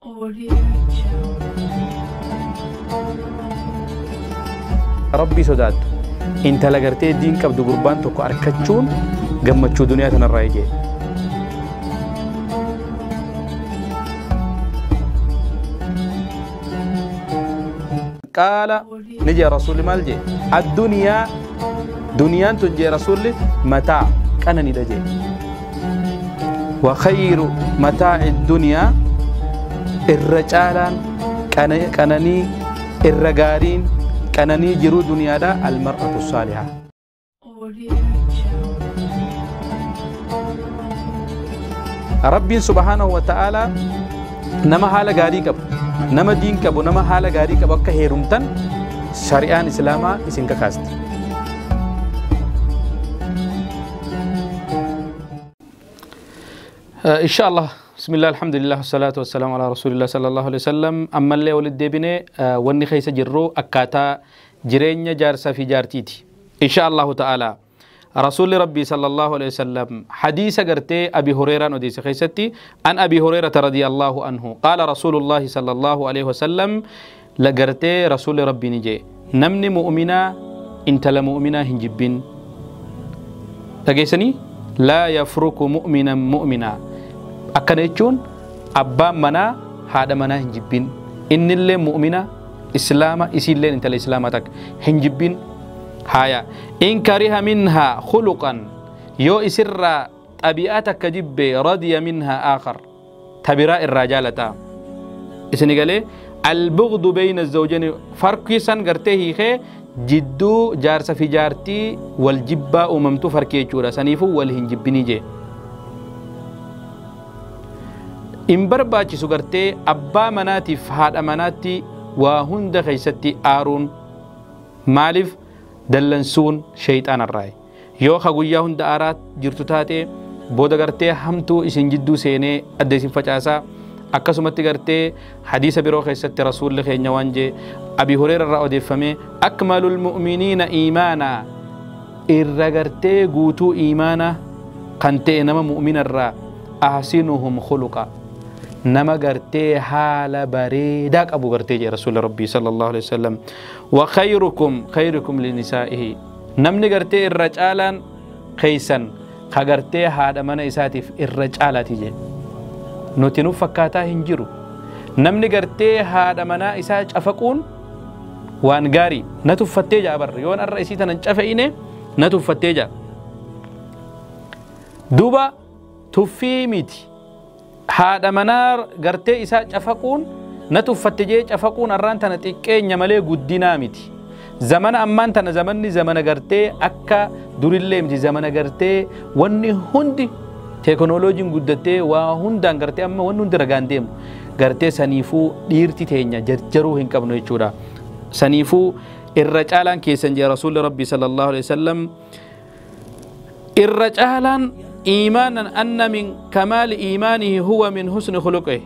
Audio Jungle. Rabbii sodaattu intala gartee diin qabdu gurbaan tokko argachuun gammachuu duniyaa tanarraa ijee. Qaala ni jee rasuulli maal jee addunyaa duniyaan tun jee rasuulli mataa qananiidha jee. Wa khayru mataa'i duniyaa irra caalaan qananii irra gaariin qananii jiruu duniyaadha almar'atu saalihaa. Audio Jungle. Rabbiin subhaanahu wa ta'aalaa nama haala gaarii qabu, nama diin qabu, nama haala gaarii qabu akka heerumtan shari'aan islaamaa isin kakaasti. إن شاء الله بسم الله الحمد لله والصلاة والسلام على رسول الله صلى الله عليه وسلم. أما اللي ولد ديبني وني خيس جرو أكاتا جرين جارسة في جارتيتي إن شاء الله تعالى. رسول ربي صلى الله عليه وسلم حديث قرتي أبي هريرة وديس خيستي عن أبي هريرة رضي الله عنه قال رسول الله صلى الله عليه وسلم لقرتي رسول ربي نجي نمني مؤمنا انت لمؤمنا هنجبين تقيسني لا يفرق مؤمنا مؤمنا akkana jechuun abbaan manaa haadha manaa hin jibbin, innillee mu'mina islaama isiillee intala islaamaa takka hin jibbin. Haya in kariha minhaa khuluqan yoo isirraa xabi'aa takka jibbe radiya minhaa aakhar tabiraa irraa jaalataa. Isini galee albughdu bayna zawjani farkii san gartee hiikee jidduu jaarsa fi jaartii wal jibbaa uumamtu farkii jechuudha. Saniifuu wal hin jibbinii jee. In barbaachisu gartee abbaa manaatiif haadha manaatti waa hunda keessatti aaruun maaliif dallansuun shayxaanarraayi. Yoo ka guyyaa hunda aaraa jirtu taate booda gartee hamtuu isin jidduu seenee adda isin facaasaa. Akkasumatti gartee hadiisa biroo keessatti rasuulli keenya waan jee Abi Hureyra irraa odeeffame akmalul mu'miniina iimaanaa irra gartee guutuu iimaana kan ta'e nama mu'minarraa ahsinuhum khuluqa nama gartee haala bareedaa qabu gartee jee rasuulli rabbii sallallahu alaihi wasallam. Wa khayrukum khayrukum linisaa'ihi namni gartee irra caalaan keeysan ka gartee haadha mana isaatiif irra caalaati jee. Nuti nuuf fakkaataa hin jiru. Namni gartee haadha manaa isaa cafaquun waan gaarii na tuffattee jaa barra yoon arra isii tanan cafa'ine na tuffattee jaa. Duuba tuffii miti haadha manaa gartee isaa cafaquun na tuffatte jee cafaquun arraan tana xiqqeenya malee guddinaa miti. Zamana ammaan tana zamanni zamana gartee akka durillee miti zamana gartee wanni hundi teekinooloojiin guddattee waa hundaan gartee amma wanni hundi ragaan deemu gartee saniifuu dhiirti teenya jarjaruu hin qabnu jechuudha. Saniifuu irra caalaan keessan jee rasuulli rabbii sallallahu alaihi wasallam irra caalaan إيمانا أن من كمال إيمانه هو من حسن خلقه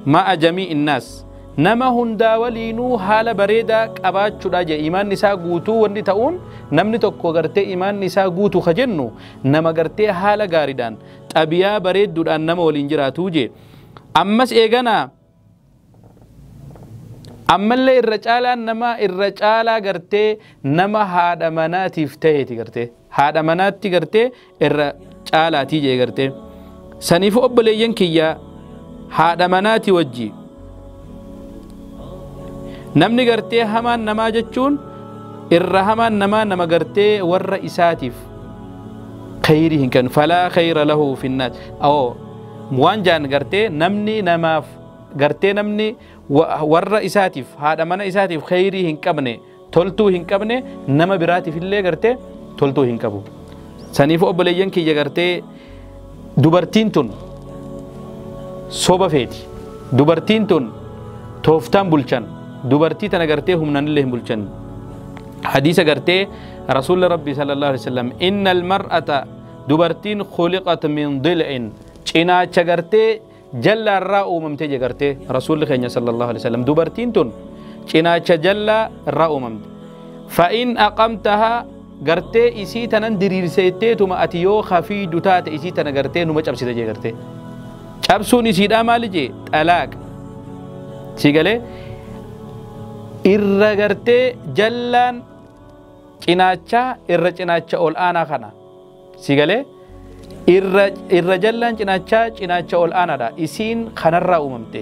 مع جميع الناس نما هندا ولينو حال بريدا قباچودا جه إيمان نساء غوتو وندي تاون نمني tokko gartee imaan isaa guutuu ka jennu nama gartee haala gaariidhaan xabiyaa bareedduudhaan nama waliin jiraatu je. Ammas eeganaa ammallee irra caalaan nama irra caalaa gartee nama haadha manaatiif ta'eeti gartee haadha manaatti gartee irra caalaatii jee gartee. Saniif obboleeyyan kiyya haadha manaati wajji namni gartee hamaan namaa jechuun irra hamaan namaa nama gartee warra isaatiif khayrii hin kennu falaa khayra lahu finnaas oo waan jaan gartee namni namaaf gartee namni warra isaatiif haadha mana isaatiif khayrii hin qabne toltuu hin qabne nama biraatiif illee gartee toltuu hin qabu. Saniif obboleeyyan kiyya gartee dubartiin tun soba feeti, dubartiin tun tooftaan bulchan, dubartii tana gartee humnaan illee hin bulchan. Hadiisa gartee rasuulli rabbii sallallahu alaihi wasallam innal mar'ata dubartiin khuliqat min dil'in cinaacha gartee jallaarraa uumamte je gartee rasuulli keenya sallallahu alaihi wasallam dubartiin tun cinaacha jallaarraa uumamte. Fa in aqamtahaa gartee isii tanan diriirseetteetuma ati yoo hafiidu taate isii tana gartee numa cabsite jee gartee. Cabsuun isiidhaa maali jee? Xalaaqa. Si galee irra gartee jallaan cinaachaa irra cinaacha ol aanaa kana. Si galee irra jallaan cinaachaa cinaacha ol aanaadha. Isiin kanarraa uumamte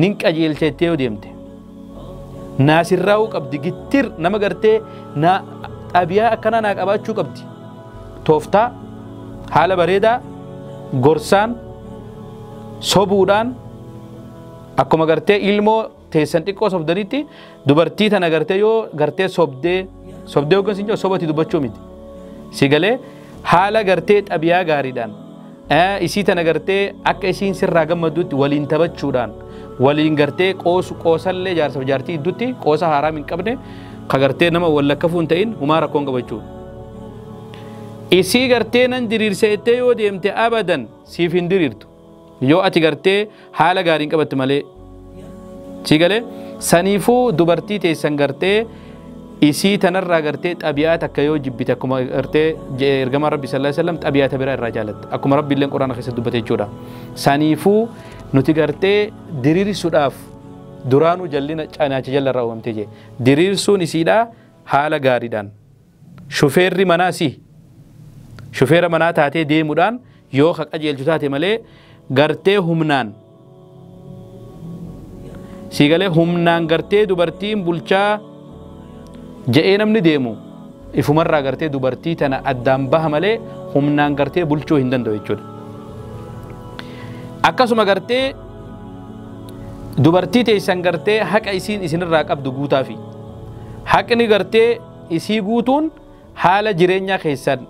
nin qajeelchettee yoo deemte naasirraa'uu qabdi gittir nama gartee na xabiyaa akkanaa naa qabaachuu qabdi. Tooftaa haala bareedaa gorsaan sobuudhaan akkuma gartee ilmoo teessan xiqqoo sobdanitti dubartii tana gartee yoo gartee sobdee sobdee hoggansi hin jiru sobati dubbachuu miti. Si galee haala gartee xabiyaa gaariidhaan isii tana gartee akka isiin sirraa gammaddutti waliin taphachuudhaan waliin gartee qoosu qoosallee jaarsaaf jaartii gidduutti qoosa haaraam hin qabne ka gartee nama wallakkafuu hin ta'in humaa rakkoon qabachuu. Isii gartee nan diriirseettee yoo deemte abadan siif hin diriirtu. Yoo ati gartee haala gaariin qabatte malee. Si galee saniifuu dubartii teessan gartee isii tanarraa gartee xabiyaa takka yoo jibbite akkuma gartee ergamaan Rabbi sallallahu alaihi wasallam xabiyaata biraa irraa jaalatte akkuma Rabbi illeen Quraana keessatti dubbate jechuudha. Saniifuu nuti gartee diriirsuudhaaf duraanuu jallina cinaacha jallarraa uumamtee jee diriirsuun isiidhaa haala gaariidhaan shufeerri manaa si shufeera manaa taatee deemuudhaan yoo ka qajeelchu taate malee gartee humnaan si galee humnaan gartee dubartiin bulchaa je'ee namni deemu ifumarraa gartee dubartii tana addaan baha malee humnaan gartee bulchuu hin danda'u jechuudha. Akkasuma gartee dubartii teessan gartee haqa isiin isinirraa qabdu guutaafi haqni gartee isii guutuun haala jireenyaa keessan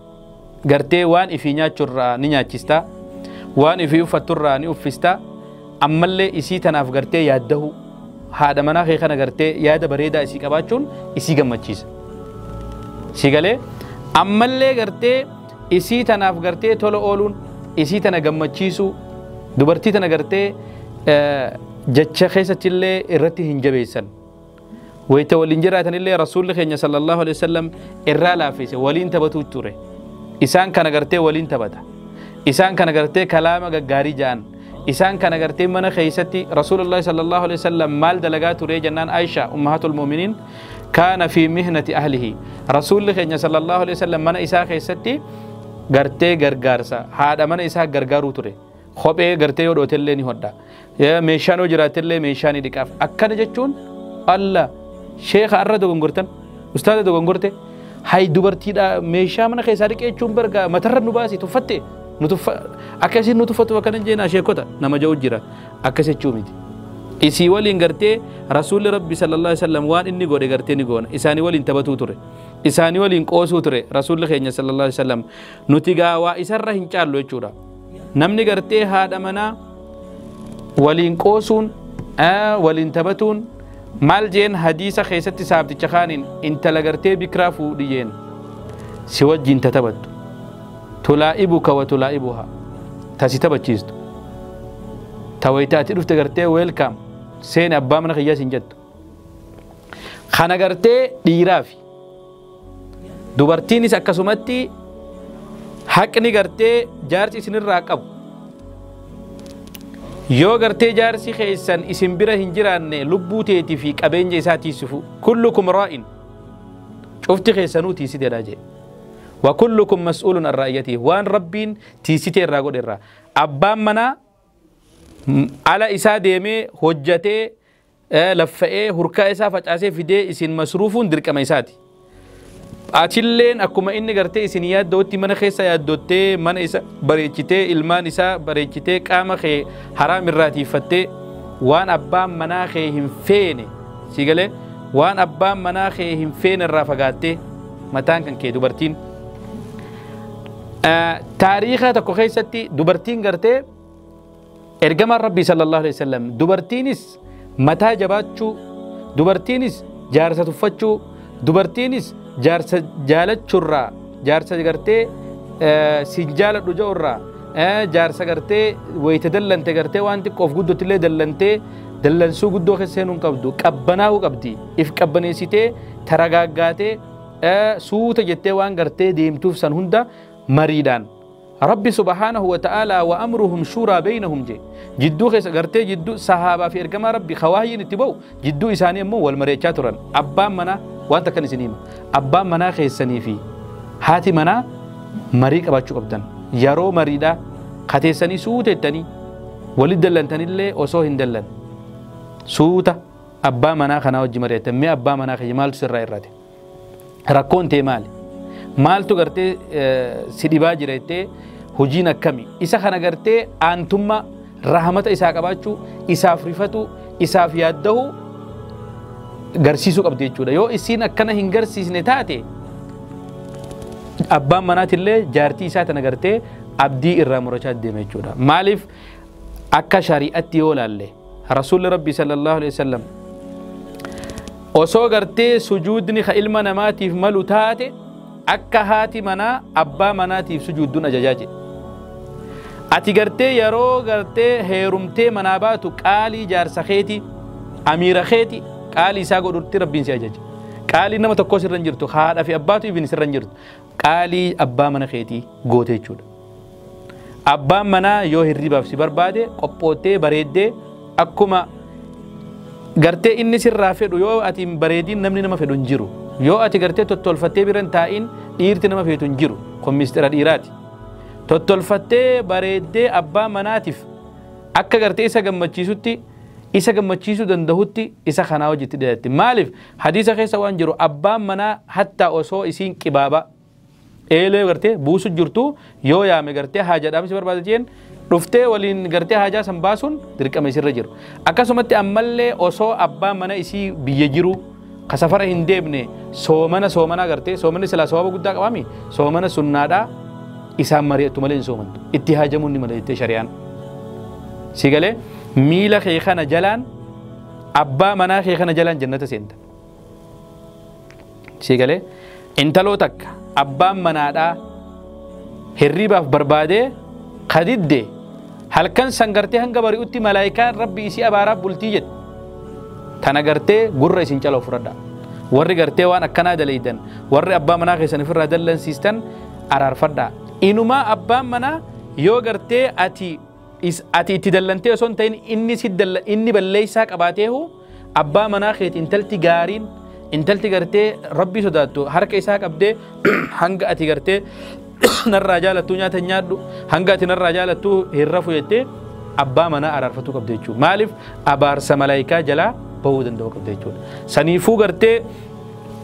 gartee waan ifii nyaachurraa ni nyaachista waan ifii uffatturraa ni uffista ammallee isii tanaaf gartee yaaddahu haadha manaa kee kana gartee yaada bareedaa isii qabaachuun isii gammachiisa. Si galee ammallee gartee isii tanaaf gartee tola ooluun isii tana gammachiisuu dubartii tana gartee jecha keessattillee irratti hin jabeessan. Wayita waliin jiraatanillee rasuulli keenya sallallahu alaihi wasallam irraa laaffise waliin taphatuu ture. Isaan kana gartee waliin taphata. Isaan kana gartee kalaama gaggaarii ja'an. Isaan kana gartee mana keessatti Rasuulullahi sallallahu alaihi wasallam maal dalagaa ture jennaan Aisha ummahatul mu'miniin kaana fi mihnati ahlihi. Rasuulli keenya sallallahu alaihi wasallam mana isaa keessatti gartee gargaarsa haadha mana isaa gargaaruu ture. Kophee gartee yoo dhootellee ni hodha. Meeshaan yoo jiraatellee meeshaa ni dhiqaaf. Akkana jechuun Allah sheekha arra dogongortan ustaaza dogongorte hay dubartiidha meeshaa mana keessaa dhiqee jechuun barga matarra nu baasi tuffatte nu tuffa akkasiin nu tuffatu akkana jeenaa sheekota nama ja'u jira akkas jechuu miti. Isii waliin gartee rasuulli Rabbi sallallahu alaihi wasallam waan inni godhe gartee ni goona. Isaanii waliin taphatuu ture. Isaanii waliin qoosuu ture rasuulli keenya sallallahu alaihi wasallam nuti gaawaa isarra hin caallu jechuudha. Namni gartee haadha manaa waliin qoosuun waliin taphatuun maal jeen hadiisa keessatti saabticha kaaniin intala gartee bikiraa fuudhi jeen si wajjin tatabbattu tulaa'ibuka wa tulaa'ibuha tasi taphachiistu ta wayitaati dhufte gartee weelkaam seeni abbaa mana kiyyaa siin jettu. Kana gartee dhiiraafi dubartiinis akkasumatti haqni gartee jaarsi isinirraa qabu yoo gartee jaarsi keessan isin bira hin jiraanne lubbuu teetii fi qabeenya isaa tiisifu kullukum raa'in cufti keessanuu tiisiteedha jee wa kullukum mas'uulun an raa'iyatihi waan rabbiin tiisitee irraa godhe irraa abbaan manaa ala isaa deemee hojjatee laffa'ee hurkaa isaa facaasee fidee isin masruufuun dirqama isaati. Achilleen akkuma inni gartee isin yaaddootti mana keessa yaaddottee mana isa bareechitee ilmaan isaa bareechitee qaama kee haraam irraa tiiffattee waan abbaan manaa kee hin feene si galee waan abbaan manaa kee hin feene irraa fagaattee mataan kan kee dubartiin. Taariika tokko keessatti dubartiin gartee ergamaan Rabbii sallallahu alaihi wasallam dubartiinis mataa jabaachuu dubartiinis jaarsa tuffachuu dubartiinis jaarsa jaalachuurraa jaarsa gartee si jaaladhu ja'urraa jaarsa gartee wayita dallante gartee waan xiqqoof guddootillee dallantee dallansuu guddoo keessa seenuu hin qabdu qabbanaa'uu qabdi if qabbaneessitee taragaaggaatee suuta jettee waan gartee deemtuuf san hunda mariidhaan Rabbi subhaanahu wa ta'aalaa wa amruhum shuuraa beynahum jee jidduu keessa gartee jidduu sahaabaa fi ergamaa Rabbi kawaahiin itti ba'u jidduu isaanii immoo wal mari'achaa turan. Abbaan manaa waan takkan isin hima, abbaan manaa keessanii fi haati manaa marii qabaachuu qabdan. Yeroo mariidhaa kateessanii suuteettanii walit dallantanillee osoo hin dallan suuta abbaa manaa kanaa wajji mari'attan. Mee abbaa manaa kiyya maaltu sirraa irraate, rakkoon tee maali, maaltu gartee si dhibaa jira jettee, hojiin akkami, isa kana gartee aantummaa rahamata isaa qabaachuu, isaaf rifatu, isaaf yaaddahu garsiisuu qabdi jechuudha. Yoo isiin akkana hin garsiisne taate, abbaan manaatillee jaartii isaa tana gartee abdii irraa murachaa deema jechuudha. Maaliif akka shari'atti yoo laalle, rasuulli Rabbi sallallahu alaihi wasallam osoo gartee sujuudni ka ilma namaatiif malu taate akka haati manaa abbaa manaatiif sujuudduun ajajaa jedhe. Ati gartee yeroo gartee heerumtee manaa baatu qaalii jaarsa keeti, amiira keeti, qaalii isaa godhutti Rabbiin si ajaja. Qaalii nama tokko sirra hin jirtu, haadha fi abbaatu ibin sirra hin jirtu. Qaalii abbaa mana keetii goote jechuudha. Abbaan manaa yoo hirribaaf si barbaade qophoottee bareeddee akkuma gartee inni sirraa fedhu, yoo ati hin bareedin namni nama fedhu hin jiru. Yoo ati gartee tottolfattee bira hin taa'in dhiirti nama feetu hin jiru. Kun mistira dhiiraati. Tottolfattee bareeddee abbaa manaatiif akka gartee isa gammachiisutti, isa gammachiisuu danda'utti isa kanaa hojiitti dhiyaatti. Maaliif hadiisa keessa waan jiru, abbaan manaa hattaa osoo isiin qibaaba eelee gartee buusu jirtu yoo yaame, gartee haajaadhaaf si barbaada jeen, dhuftee waliin gartee haajaa san baasuun dirqama isirra jiru. Akkasumatti ammallee osoo abbaan mana isii biyya jiru ka safara hin deemne, soomana soomanaa gartee soomanni silaa sababa guddaa qabaami, soomana sunnaadhaa isaan mari'attu malee hin soomantu. Itti haajamuun ni mala jettee shari'aan. Si galee miila kee kana jalaan, abbaa manaa kee kana jalaan jannata seenta. Si galee intaloo takka abbaan manaadhaa hirribaaf barbaadee kadidde halkan san gartee hanga bari'utti malaayikaan Rabbi isii abaaraa bultii jedhe. Tana gartee gurra isin cala fudhadha. Warri gartee waan akkanaa dalaydan, warri abbaa manaa keessan ofirraa dallansiistan, araarfadha. Inumaa abbaan manaa yoo gartee ati itti dallantee osoo hin ta'in inni si inni balleessaa qabaateehu, abbaa manaa keeti intalti gaariin, intalti gartee Rabbi sodaattu harka isaa qabdee hanga ati gartee narraa jaalattuu nyaata nyaadhu, hanga ati narraa jaalattuu hin rafu jettee abbaa manaa araarfatuu qabdi jechuudha. Maaliif abaarsa malaayikaa jalaa bahuu danda'uu qabdi jechuudha. Saniifuu gartee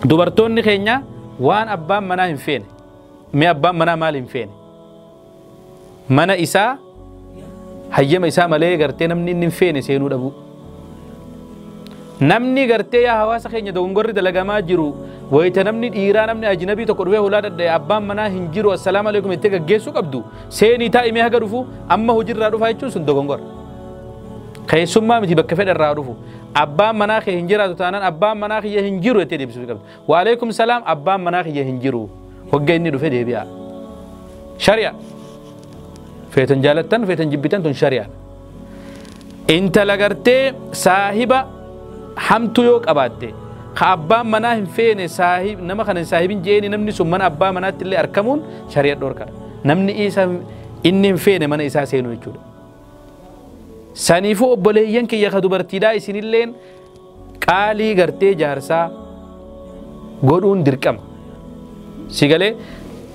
dubartoonni keenya waan abbaan manaa hin feene, mee abbaan manaa maal hin feene? Mana isaa hayyama isaa malee gartee namni inni hin feene seenuu dhabuu. Namni gartee yaa hawaasa keenya dogongorri dalagamaa jiru, wayita namni dhiiraa, namni ajnabii tokko dhufee hulaa dhadha'e, abbaan manaa hin jiru, assalaamu alaikum jettee gaggeessuu qabdu. Seenii taa'imee haga dhufu, amma hojiirraa dhufaa jechuun sun dogongora. Keessummaa miti, bakka fedha irraa dhufu. Abbaan manaa kee hin jiraatu taanaan, abbaan manaa kiyya hin jiru jettee deebisuu qabdu. Waalaikum salaam, abbaan manaa kiyya hin jiru. Hogga inni dhufe deebi'a. Shari'a. Feetan jaalattan, feetan jibbitan, tun shari'a. Intala gartee saahiba hamtu yoo qabaatte, ka abbaan manaa hin feene, saahib nama kana hin saahibin jeeni, namni sun mana abbaa manaatti illee argamuun shari'a dhorkadha. Namni isa inni hin feene mana isaa seenu jechuudha. Saniifuu obboleeyyan kiyya ka dubartiidhaa, isinilleen qaalii gartee jaarsaa godhuun dirqama. Si galee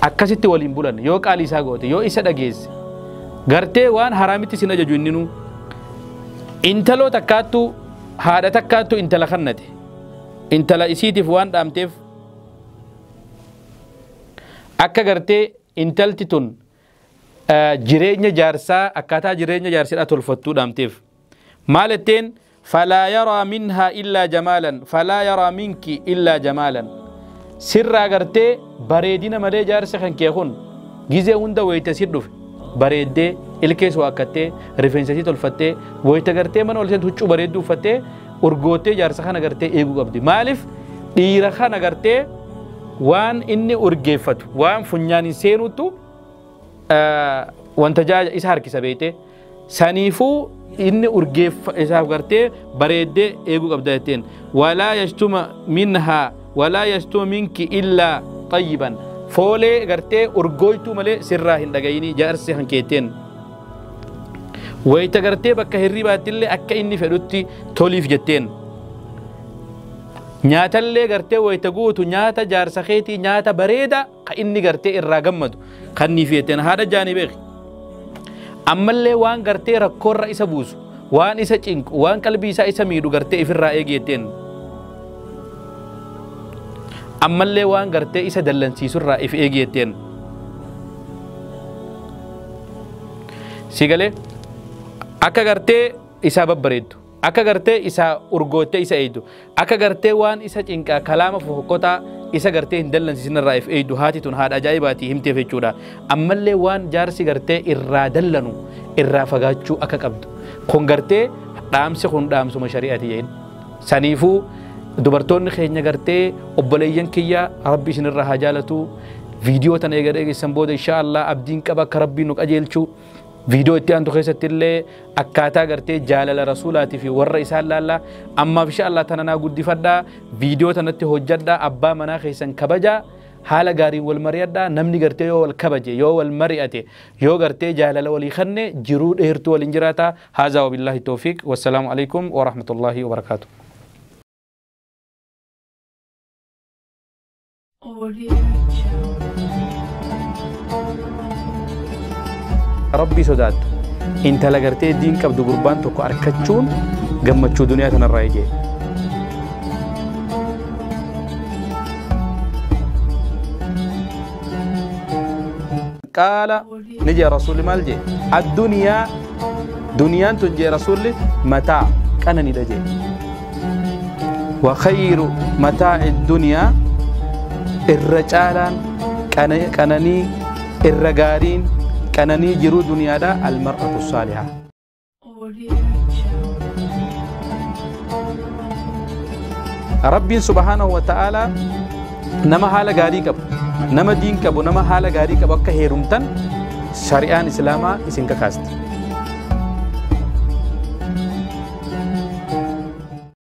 akkasitti waliin bulan yoo qaalii isaa goote, yoo isa dhageesse, gartee waan haraamitti sin ajaju inninuu. Intaloo takkaattu haadha takkaattu intala kannate, intala isiitiif waan dhaamteef akka gartee intalti tun jireenya jaarsaa, akkaataa jireenya jaarsidhaa tolfattuu dhaamteef. Maal jetteen? Falaa yaraa minhaa illaa jamaalan, falaa yaraa minki illaa jamaalan, sirraa gartee bareedina malee jaarsa kan kee kun gizee hunda wayita si dhufe bareeddee, ilkees waakkattee, rifeensa isii tolfattee, wayita gartee mana ol seentu huccuu bareedduu uffattee, urgoottee jaarsa kana gartee eeguu qabdi. Maaliif dhiira kana gartee waan inni urgeeffatu waan funyaan hin seenuttu wanta jaa isa harkisa beeyte. Saniifuu inni urgeeffa isaaf gartee bareeddee eeguu qabda jetteen. Walaa yashtuma minhaa, walaa yashtuma minki illaa xayyiban. Foolee gartee urgooytuu malee sirraa hin dhagayinii jaarsi hankeetteen. Wayita gartee bakka hirribaattillee akka inni fedhutti toliif jetteen. Nyaatallee gartee wayita guutu nyaata jaarsa keetii nyaata bareeda ka inni gartee irraa gammadu kanniif jetteen haadha jaanii beeki. Ammallee waan gartee rakkoorra isa buusu waan isa cinqu waan qalbii isaa isa miidhu gartee ifirraa eegi jetteen. Ammallee waan gartee isa dallansiisurraa if eegi jetteen. Si galee akka gartee isaa babbareeddu akka gartee isaa urgoottee isa eeydu akka gartee waan isa cinqaa kalaama fofokkotaa isa gartee hin dallansiisinirraa if eeydu haati tun haadha ajaa'ibaatii himteef jechuudha. Ammallee waan jaarsi gartee irraa dallanu irraa fagaachuu akka qabdu kun gartee dhaamsi kun dhaamsuma shari'aati jeen. Saniifuu dubartoonni keenya gartee obboleeyyan kiyya rabbi isinirraa haa jaalatu. Viidiyoo tana eega dhageessan booda insha Allah abdiin qaba akka rabbiin nu qajeelchu. Viidiyoo itti aantu keessatti illee akkaataa gartee jaalala rasuulaatii fi warra isaan laallaa ammaaf insha Allah tana naa guddifadhaa viidiyoo tanatti hojjadhaa abbaa manaa keessan kabajaa haala gaariin wal mari'adhaa namni gartee yoo wal kabaje yoo wal mari'ate yoo gartee jaalala walii kanne jiruu dheertuu waliin jiraata. Haazaa wabillaahi tawfiiq wassalaamu alaikum warahmatullaahi wabarakaatu. Rabbii sodaattu intala gartee diin qabdu gurbaan tokko argachuun gammachuu duniyaa tanarraa ijee. Qaala ni jee rasuulli maal jee addunyaa duniyaan tun jee rasuulli mataa qananiidha jee. Wa khayru mataa'i duniyaa irra caalaan qananii irra gaariin qananii jiruu duniyaadha almar'atu saalihaa. Rabbiin subhaanahu wa ta'aalaa nama haala gaarii qabu nama diin qabu nama haala gaarii qabu akka heerumtan shari'aan islaamaa isin kakaasti.